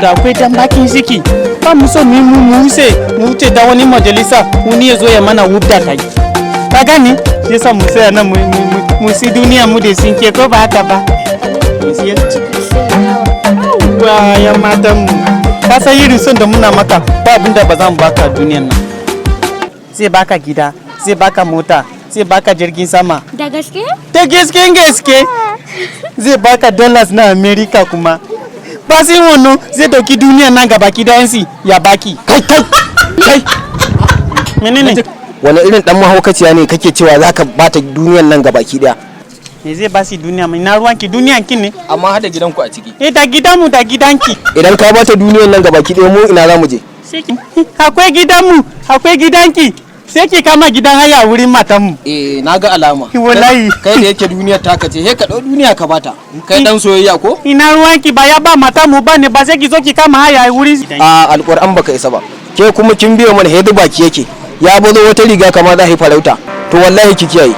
Saboda akwai dan bakin ciki. Ba mu so mu yi mu wuce mu wuce da wani majalisa, wani ya zo ya mana wubda kai. Ka gane? Shi yasa mu tsaya nan mu si duniya mu da sinke, ko ba haka ba? Mu siya. Wa ya matan mu. Ka san irin son da muna maka, ba abinda ba za mu baka a duniyan nan. Zai baka gida, zai baka mota, zai baka jirgin sama. Da gaske? Ta gaske gaske. Zai baka dollars na America kuma. Ba sai wannan, zai dauki duniyan nan gaba dayansi ya baki. Kai, kai, kai! Menene? Wani irin dan mahaukaciya ne kake cewa zaka bata duniyan nan gabaki daya? Me zai basi duniya mai na ruwanki? Duniyan kin ne? Amma hada gidanku a ciki. Eh, da gidanmu da gidanki. Idan ka bata duniyan nan gabaki daya, mu ina za mu je? Akwai gidanmu, akwai gidanki. Sai ki kama gidan haya wurin matanmu. Eh, na ga alama. Wallahi. Kai da yake duniyar taka ce, he ka dau duniya ka bata. Kai dan soyayya ko? Ina ruwanki? Ba ya ba matanmu ba ne ba? Sai ki zo ki kama haya wurin. A alquran baka isa ba. Ke kuma kin biyo mana hedu baki yake ya bazo wata riga kama za yi farauta. To wallahi ki kiyaye.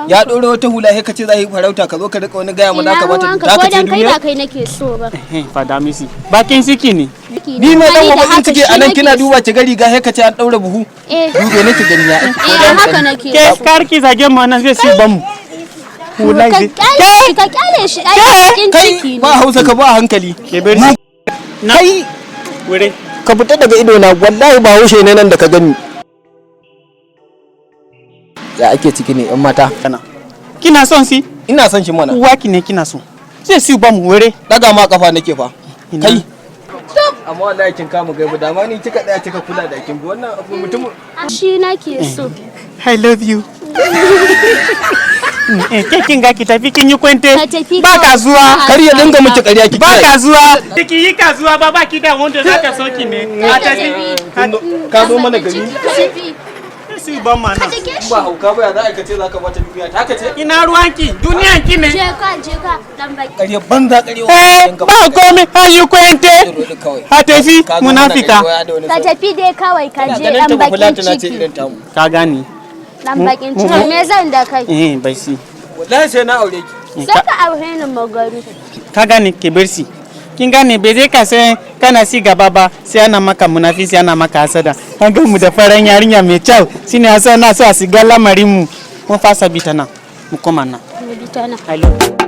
Ya ɗoro wata hula, he ka ce za yi farauta. Ka zo ka rika wani gaya mana Ina ka bata ruwanka? taka Ko ce dan kai duniya. ba kai nake so ba. Fada misi. Bakin ciki ne. Ni ne dan Ni da bakin haka ciki shi anan nake kina so. duba ki ga riga, he ka ce an daura buhu. Eh. Dube nake gani ya. Eh, haka nake Ke, so. kar ki zage mu nan, zai si ban mu. Wallahi Ka zai. kyale shi, ka kyale shi, ai bakin Kai ciki ne. ba Hausa, ka ba hankali. Ke bari. Na Kai! Wure. Ka fita daga ido na wallahi. Ba haushe ne nan da ka gani. Ya ake ciki ne, yan mata? Kana. Kina son si? Ina son shi mana. Uwa ki ne kina so. Zai si ban mu, wure. Daga ma kafa nake fa. Ina. Kai, amma wallahi kin kama gaibu. Da ma ni kika daya kika kula da kin bi wannan abu mutum. Shi nake so. I love you. Ke kin ga, ki tafi, kin yi kwente. Ka tafi Ba kawai. kasuwa. Kar ya dinga miki ƙarya, ki Ba kiyaye. kasuwa. Ki yi kasuwa ba, ba ki da wanda za ka so ki ne. A tafi. Ka zo mana gari. Ka tafi. Si ban ma nan. Ka Ba hauka ba, ya za a kace za ka bata duniya ta kace? Ina ruwanki? Duniyan ki ne. Je ka, je ka dan baki. Ƙarya banza, ƙarya. Eh, ba komai, ayi kwente. Kawai. A tafi, munafika. Ka tafi dai kawai, ka je, Ganin dan ta bakin bafulatana ce ciki. irin tamu. Ka gane. Dan bakin ciki, me zan da kai? Eh, bai si. Wallahi sai na aure ki. Sai ka aure ni magani. Ka gane, ke bar si. Kin gane, bai zai ka sai kana si gaba ba, sai ana maka munafisi, ana maka hasada. An ga mu da faran yarinya mai kyau, shine yasa na so a siga lamarin mu. Mun fasa bi ta nan, mu koma nan. Mu bi ta nan. I love you.